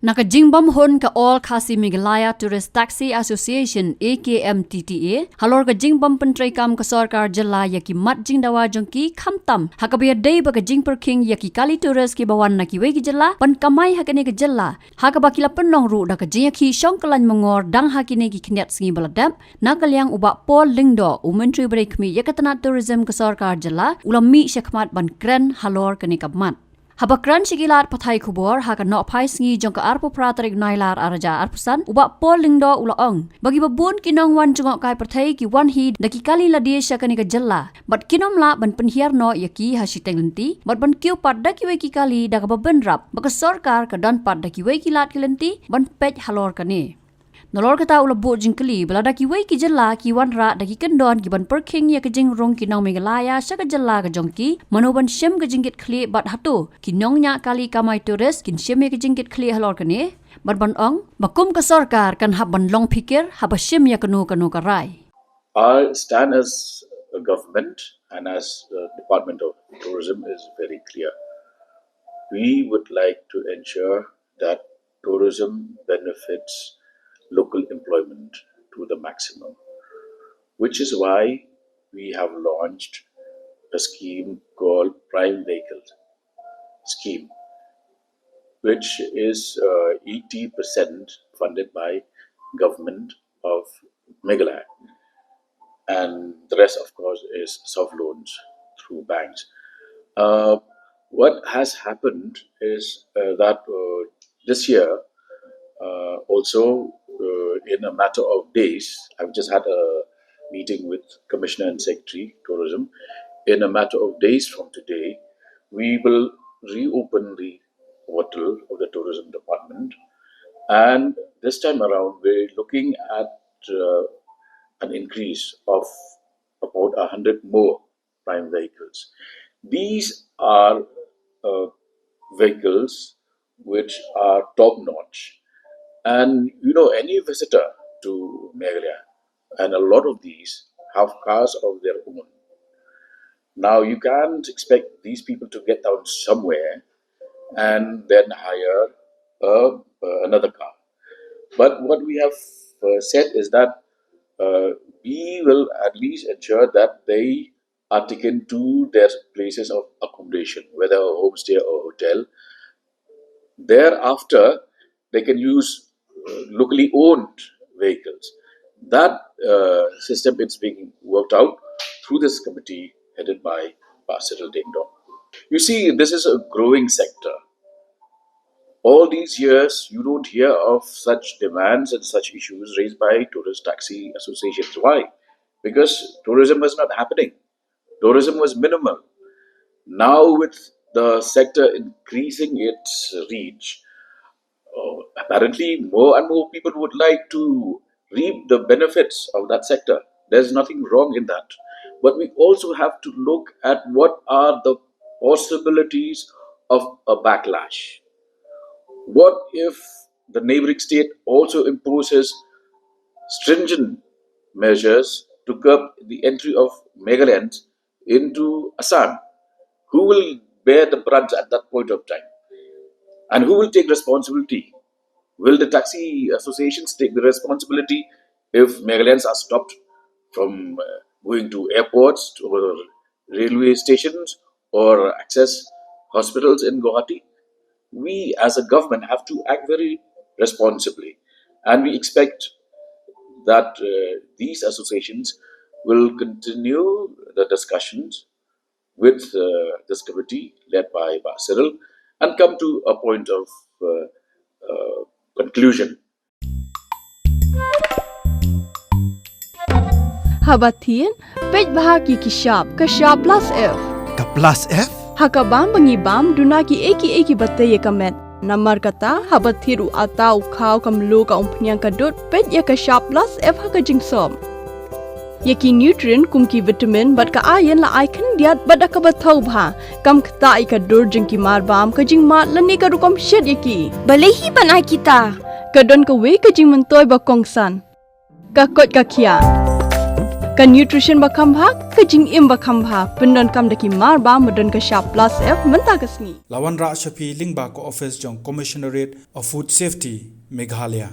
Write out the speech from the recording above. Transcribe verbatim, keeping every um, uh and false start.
Na ka jingbym hun ka All Khasi Meghalaya Tourist Taxi Association, A K M T T A, halor ka jingbym pyntreikam ka sorkar jylla ïa ki mat jingdawa jong ki, khamtam ha kaba ïadei bad ka jingpyrkhing ïa ki kali tourist kiba wan na kiwei ki jylla ban kamai ha kane ka jylla, ha kaba ki la pynlong ruh da ka jingïakhih shong kyllain mangor dang ha kine ki khyndiat sngi ba la dep. Na ka liang u Bah Paul Lyngdoh, u Myntri ba dei khmih ïa ka tnat tourism ka sorkar jylla, u la mih shakhmat ban kren halor kane ka mat. Haba kren sha ki lad pathai khubor ha ka nohphai sngi jong ka arphew phra tarik Nailar ar hajar arphew san, u Bah Paul Lyngdoh u la ong ba kiba bun ki nongwan jngohkai pyrthei ki wan hi da ki kali lade sha kane ka jylla, bad kim lah ban pynhiar noh ïa ki ha shiteng lynti, bad ban kiew pat da kiwei ki kali da kaba bynrap ba ka sorkar ka don pat da kiwei ki lad ki lynti ban peit halor kane. Nalor kata u la buh jingkylli ba lada kiwei ki jylla ki wanrah da ki kyndon kiban pyrkhing ïa ka jingrung ki nong Meghalaya sha ka jylla ka jong ki, mano ban shim ka jingkitkhlieh bad hato ki nongñiah kali kamai tourist kin shim ïa ka jingkitkhlieh halor kane, bad ban ong ba kum ka sorkar kan hap ban long phikir haba shim ïa kano kano ka rai. Our stand as a government and as the Department of Tourism is very clear. We would like to ensure that tourism benefits local employment to the maximum, which is why we have launched a scheme called Prime Vehicle Scheme, which is uh, eighty percent funded by Government of Meghalaya, and the rest, of course, is soft loans through banks. Uh, what has happened is uh, that uh, this year, uh, also uh, in a matter of days, I've just had a meeting with Commissioner and Secretary Tourism. In a matter of days from today, we will reopen the portal of the Tourism Department. And this time around, we're looking at uh, an increase of about a hundred more prime vehicles. These are uh, vehicles which are top notch. And you know, any visitor to Meghalaya, and a lot of these have cars of their own. Now, you can't expect these people to get down somewhere and then hire uh, uh, another car. But what we have uh, said is that uh, we will at least ensure that they are taken to their places of accommodation, whether a homestay or hotel. Thereafter, they can use uh, locally owned vehicles. That uh, system is being worked out through this committee headed by Bah Cyril Dengdong. You see, this is a growing sector. All these years, you don't hear of such demands and such issues raised by tourist taxi associations. Why? Because tourism was not happening. Tourism was minimal. Now, with the sector increasing its reach, uh, apparently more and more people would like to reap the benefits of that sector. There's nothing wrong in that. But we also have to look at what are the possibilities of a backlash. What if the neighboring state also imposes stringent measures to curb the entry of Meghalayans into Assam? Who will bear the brunt at that point of time? And who will take responsibility? Will the taxi associations take the responsibility if Meghalayans are stopped from uh, going to airports or railway stations or access hospitals in Guwahati? We as a government have to act very responsibly, and we expect that uh, these associations will continue the discussions with uh, this committee led by Bah Cyril and come to a point of uh, uh, conclusion. Haba thied, peit bha ki ki shap, ka shap plus F. Ka plus F? Ha ka bam ba ngi bam, duna ki ei ki ei ki ba tei ïa ka met. Namar kata, haba thied u ata, u khaw, ka mluh, ka umphniang, ka dud, peit ïa ka shap plus F ha ka jingsop. Ïa ki nutrient kum ki vitamin bad ka iron la ai khyndiat bad da kaba thaw bha. Kam ktah ïa ka dur jong ki mar bam, ka jingmad lane ka rukom shet ïa ki. Balei hi ban ai kita? Ka don kawei ka jingmyntoi ba kongsan. Ka koit ka khiah. Ka nutrition ba kham bha, ka jingim ba kham bha, pyndonkam da ki mar ba, ba don ka shap plus F mynta ka sngi. La wanrah sha phi lyngba ka office jong Commissionerate of Food Safety, Meghalaya.